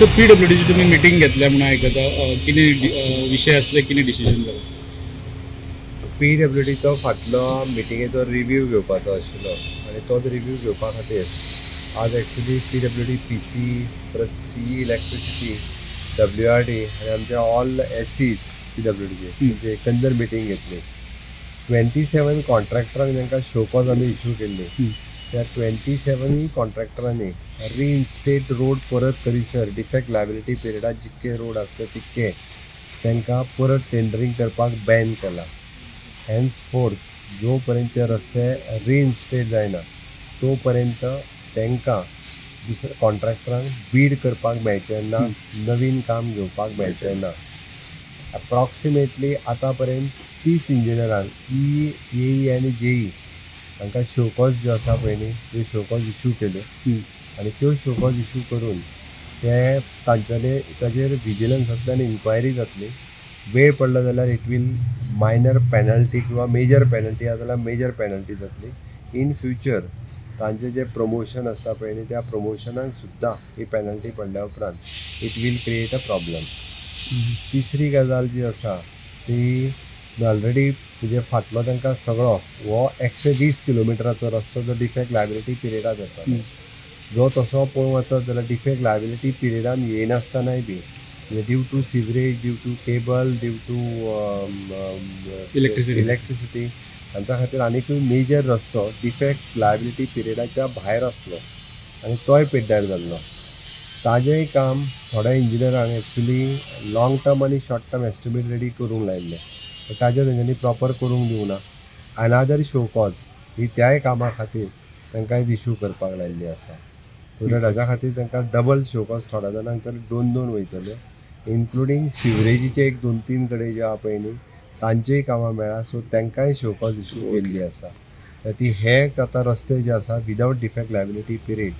So पीडब्ल्यूडीची तुमी meeting घेतल्या म्हणून आयकता, कितें विशय आसले, कितें डिसिजन जालें? पीडब्ल्यूडीचो फाटलो मिटिंगेचो रिव्यू घेवपाचो आशिल्लो आनी तोच रिव्यू घेवपा खातीर आज एक्चुली पीडब्ल्यूडी पीसी परत सी इलेक्ट्रिसिटी डब्ल्यूआरडी आनी आमचे ऑल एसीज पीडब्ल्यूडीचे म्हणजे एकंदर मिटींग घेतली. 27 कॉन्ट्रॅक्टरांक तांकां शोकॉज आमी इशू केल्ली. त्या 27 कॉन्ट्रॅक्टरांनी रिइन्स्टेट रोड परत करीसर डिफेक्ट लायबिलिटी पिरियडात जितके रोड आसले तितके तांकां परत टेंडरींग करपाक बॅन केला. हेन्स फोर्थ जो पर्यंत ते रस्ते रिइन्स्टेट जायना तो पर्यंत तांकां दुसऱ्या कॉन्ट्रॅक्टरांक बीड करपाक मेळचें ना, नवीन काम घेवपाक मेळचें ना. अप्रॉक्सिमेटली आतां पर्यंत 30 इंजिनियरांक ई ए आनी जेई तांकां शोकॉज ज्यो आसा पळय न्ही त्यो शोकॉज इशू केल्यो आनी त्यो शोकॉज इशू करून ते तांच्यानी ताजेर विजिलन्सांतल्यान इन्क्वायरी जातली. वेळ पडलो जाल्यार it will minor penalty किंवा मेजर पेनल्टी आसा जाल्यार मेजर पेनल्टी जातली. इन फ्युचर तांचें जें प्रमोशन आसता पळय न्ही त्या प्रमोशनाक सुद्दां ही पेनल्टी पडल्या उपरांत it will create a problem. तिसरी गजाल जी आसा ती ऑलरेडी म्हणजे फाटलो तांकां सगळो हो 120 किलोमिटराचो रस्तो जो डिफेक्ट लायबिलिटी पिरियडाक जाता जो तसो पळोवंक वचत जाल्यार डिफेक्ट लायबिलिटी पिरियडान येयनासतनाय बी म्हणजे due to sewerage, due to cable, due to electricity हांच्या खातीर आनीकूय मेजर रस्तो डिफेक्ट लायबिलिटी पिरियडाच्या भायर आसलो आनी तोय पेड्ड्यार जाल्लो. ताजेंय काम थोड्या इंजिनियरांक एक्चुली लाँग टर्म आनी शॉर्ट टर्म एस्टिमेट रेडी करूंक लायिल्लें, ताजें तेंच्यांनी प्रॉपर करूंक दिवंक ना. अनादर शोकॉज ही त्याय कामा खातीर तांकां इशू करपाक लायिल्ली आसा. सो that हाज्या खातीर तांकां डबल शोकॉज थोड्या जाणांक तर 2-2 वयतल्यो, इन्क्लुडींग सिवरेजीचे एक 2-3 कडेन जे आहा पळय न्ही तांचेय कामां मेळ्ळा. सो तांकांय शोकॉज इशू केल्ली आसा. ती हे आतां रस्ते जे आसा विदावट डिफेक्ट लायबिलिटी पिरियड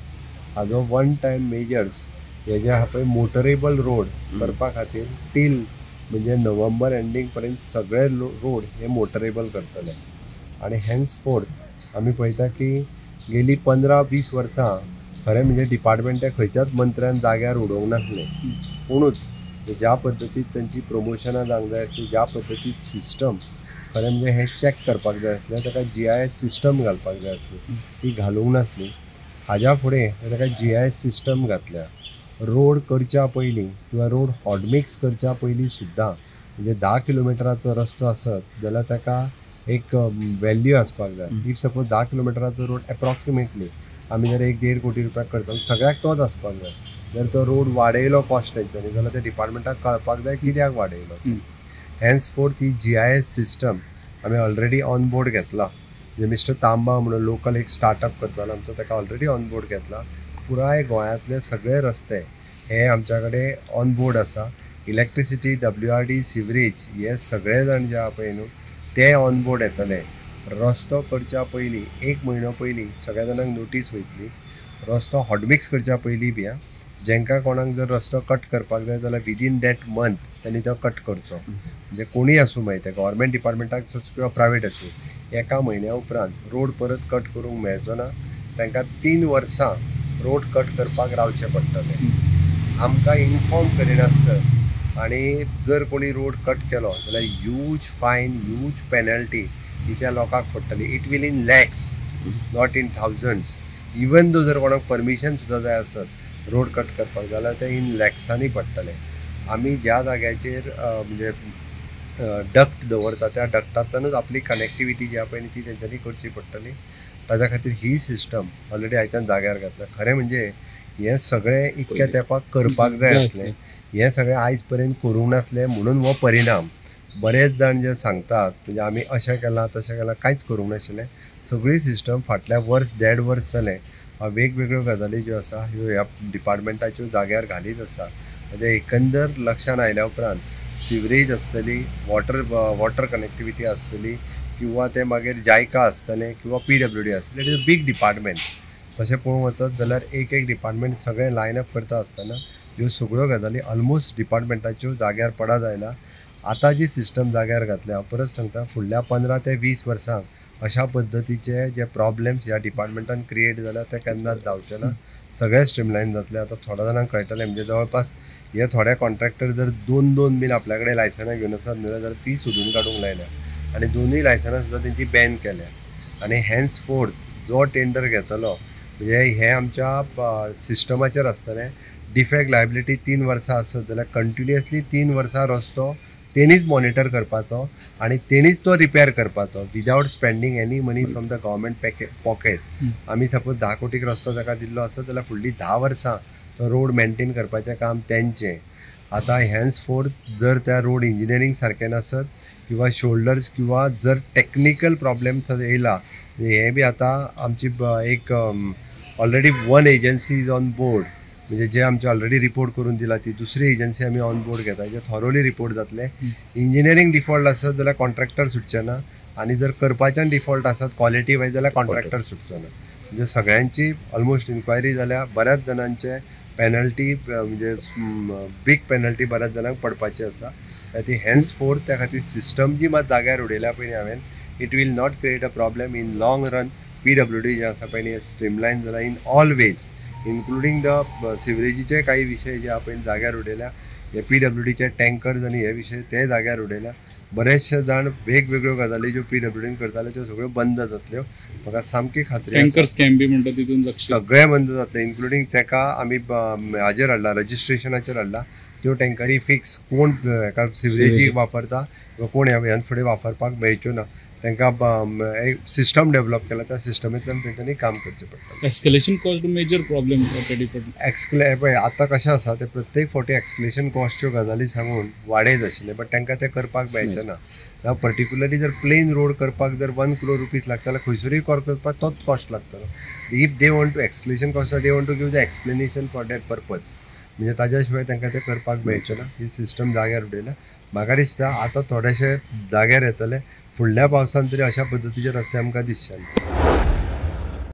हाजो वन टायम मेजर्स हे जे आहा पळय मोटरेबल रोड करपा खातीर टील म्हणजे नोव्हेंबर एंडींग पर्यंत सगळे रोड हे मोटरेबल करतले. आनी हेन्स फोर्थ आमी पळयता की गेली 15-20 वर्सां खरें म्हणजे डिपार्टमेंटा खंयच्याच मंत्र्यान जाग्यार उडोवंक नासलें. पूणूच ज्या पद्दतीन तांची प्रमोशनां जावंक जाय आसली, ज्या पद्दतीन सिस्टम खरें म्हणजे हें चॅक करपाक जाय आसलें, ताका जीआयएस सिस्टम घालपाक जाय आसली, ती घालूंक नासली. हाज्या फुडें ताका जीआयएस सिस्टम घातल्या. रोड करच्या पयलीं किंवा रोड हॉटमिक्स करच्या पयलीं सुद्दां म्हणजे 10 किलोमिटराचो रस्तो आसत जाल्यार ताका एक वेल्यू आसपाक जाय. If suppose 10 किलोमिटराचो रोड एप्रॉक्सिमेटली आमी जर 1-1.5 कोटी रुपया करता सगळ्याक तोच आसपाक जाय. जर तो रोड वाडयलो कॉस्ट तेंच्यांनी जाल्यार त्या डिपार्टमेंटाक कळपाक जाय कित्याक वाडयलो. हेन्स फोर्थ ही जीआयएस सिस्टम आमी ऑलरेडी ऑन बोर्ड घेतला. म्हणजे मिस्टर तांबा म्हणून लोकल एक स्टार्टअप करतालो आमचो, ताका ऑलरेडी ऑन बोर्ड घेतला. पुराय गोंयांतले सगळे रस्ते हे आमच्या कडेन ऑन बोर्ड आसा. इलेक्ट्रिसिटी, डब्ल्यूआरडी, सिवरेज हे सगळे जाण जे आहा पळय न्हू ते ऑन बोर्ड येतले. रस्तो करच्या पयलीं 1 म्हयनो पयलीं सगळ्या जाणांक नोटीस वयतली. रस्तो हॉटमिक्स करच्या पयलीं बी जेंकां कोणाक जर रस्तो कट करपाक जाय जाल्यार विदीन that month तांणी तो कट करचो. म्हणजे कोणूय आसूं मागीर ते गव्हर्मेंट डिपार्टमेंटाक किंवा प्रायवेट आसूं, 1 म्हयन्या उपरांत रोड परत कट करूंक मेळचो ना. तांकां 3 वर्सां रोड कट करपाक रावचें पडटलें. आमकां इन्फॉर्म करिनासतना आनी जर कोणी रोड कट केलो जाल्यार ह्यूज फायन, ह्यूज पेनल्टी ही त्या लोकांक पडटली. It will in lakhs, not in thousands. Even though जर कोणाक परमिशन सुद्दां जाय आसत रोड कट करपाक जाल्यार ते इन लॅक्सांनी पडटले. आमी ज्या जाग्याचेर म्हणजे डक्ट दवरता त्या डक्टांतल्यानूच आपली कनेक्टिविटी जी आहा पळय ती तेंच्यांनी करची पडटली. ताज्या खातीर ही सिस्टम ऑलरेडी आयच्यान जाग्यार घातल्या. खरें म्हणजे हें सगळें इतक्या तेंपाक करपाक जाय आसलें, हें सगळें आयज पर्यंत करूंक नासलें म्हणून हो परिणाम. बरेच जाण जे सांगतात म्हणजे आमी अशें केलां तशें केलां, कांयच करूंक नाशिल्लें. सगळी सिस्टम फाटल्या वर्स 1.5 वर्स जालें वेगवेगळ्यो गजाली ज्यो आसा ह्यो ह्या डिपार्टमेंटाच्यो जाग्यार घालीत आसा. म्हणजे एकंदर लक्षान आयल्या उपरांत सिवरेज आसतली, वॉटर कनेक्टिविटी आसतली किंवा ते मागीर जायका आसतलें किंवा पीडब्ल्यूडी आसतलें. It is a big department. तशें पळोवंक वचत जाल्यार एक एक डिपार्टमेंट सगळें लायन अप करता आसतना ह्यो सगळ्यो गजाली ऑलमोस्ट डिपार्टमेंटाच्यो जाग्यार पडत आयला. आतां जी सिस्टम जाग्यार घातल्या, हांव परत सांगता, फुडल्या 15 ते 20 वर्सांक अशा पद्दतीचे जे प्रॉब्लेम्स ह्या डिपार्टमेंटान क्रिएट जाल्या ते केन्नाच जावचे ना. सगळें स्ट्रीमलायन जातलें. आतां थोड्या जाणांक कळटलें, म्हणजे जवळपास हे थोडे कॉन्ट्रॅक्टर जर दोन दोन बीन आपल्या कडेन लायसनां घेवन आसात न्हय जाल्यार ती सोदून काडूंक लायल्या आनी दोनूय लायसनां सुद्दां तेंची बॅन केल्या. आनी हेन्स फोर्थ जो टेंडर घेतलो म्हणजे हें आमच्या सिस्टमाचेर आसतलें. डिफेक्ट लायबिलिटी 3 वर्सां आसत जाल्यार कंटिन्युअसली 3 वर्सां रस्तो तेणीच मॉनिटर करपाचो आनी तेणीच तो रिपेर करपाचो without spending any money from the government pocket. आमी सपोज 10 कोटीक रस्तो ताका दिल्लो आसत जाल्यार फुडलीं 10 वर्सां तो रोड मेंटेन करपाचें काम तेंचें. आतां हेन्स फोर्थ जर त्या रोड इंजिनियरींग सारकें नासत किंवा शोल्डर्स किंवा जर टॅक्निकल प्रॉब्लेम्स येयला, हें बी आतां आमची एक already 1 agency is on board, म्हणजे जे आमचे ऑलरेडी रिपोर्ट करून दिला ती दुसरी एजन्सी आमी ऑन बोर्ड घेता, जे थॉरोली रिपोर्ट जातले. इंजिनियरींग डिफॉल्ट आसत जाल्यार कॉन्ट्रॅक्टर सुटचे ना आनी जर करपाच्यान डिफॉल्ट आसत क्वॉलिटी वायज जाल्यार कॉन्ट्रॅक्टर सुटचो ना. म्हणजे सगळ्यांची ऑलमोस्ट इन्क्वायरी जाल्या, बऱ्याच जाणांचे पेनल्टी म्हणजे बीग पेनल्टी बऱ्याच जाणांक पडपाची आसा. ती हेन्स फोर्थ त्या खातीर सिस्टम जी मात जाग्यार उडयल्या पळय हांवें, it will not create a problem in long run. PWD जे आसा पळय स्ट्रीमलायन जाला in all ways, including the सिवरेजीचे काही विशय जे आपण जाग्यार उडयल्या, हे PWDचे टँकर्स आनी हे विशय ते जाग्यार उडयल्या. बरेचशे जाण वेगवेगळ्यो गजाली ज्यो PWDन करताले त्यो सगळ्यो बंद जातल्यो, म्हाका सामकी खात्री. टँकर स्कॅम बी म्हणटा तितून सगळें बंद जातलें, इन्क्लुडींग तेका आमी हाजेर हाडला, रजिस्ट्रेशनाचेर हाडला. त्यो टँकरी फिक्स कोण हेका सिवरेजीक वापरता किंवा कोण ह्यान फुडें वापरपाक मेळच्यो ना, तांकां एक सिस्टम डेव्हलप केला, त्या सिस्टमींतल्यान तेंच्यांनी काम करचें पडटा. एस्केलेशन कॉस्ट मेजर प्रॉब्लेम पळय आतां कशें आसा ते प्रत्येक फावटी एक्सकलेशन कॉस्टच्यो गजाली सांगून वाडयत आशिल्ले, बट तांकां तें करपाक मेळचें ना. पर्टिक्युलरली जर प्लेन रोड करपाक जर 1 crore rupees लागता जाल्यार खंयसरूय करपाक तोच कॉस्ट लागतलो. If they want to escalation cost, they want to give the explanation for that purpose, म्हणजे ताज्या शिवाय तांकां तें करपाक मेळचें ना. ही सिस्टम जाग्यार उडयल्या. म्हाका दिसता आतां थोडेशे जाग्यार येतले, फुडल्या पावसान तरी अशा पद्दतीचे रस्ते आमकां दिसचे ना.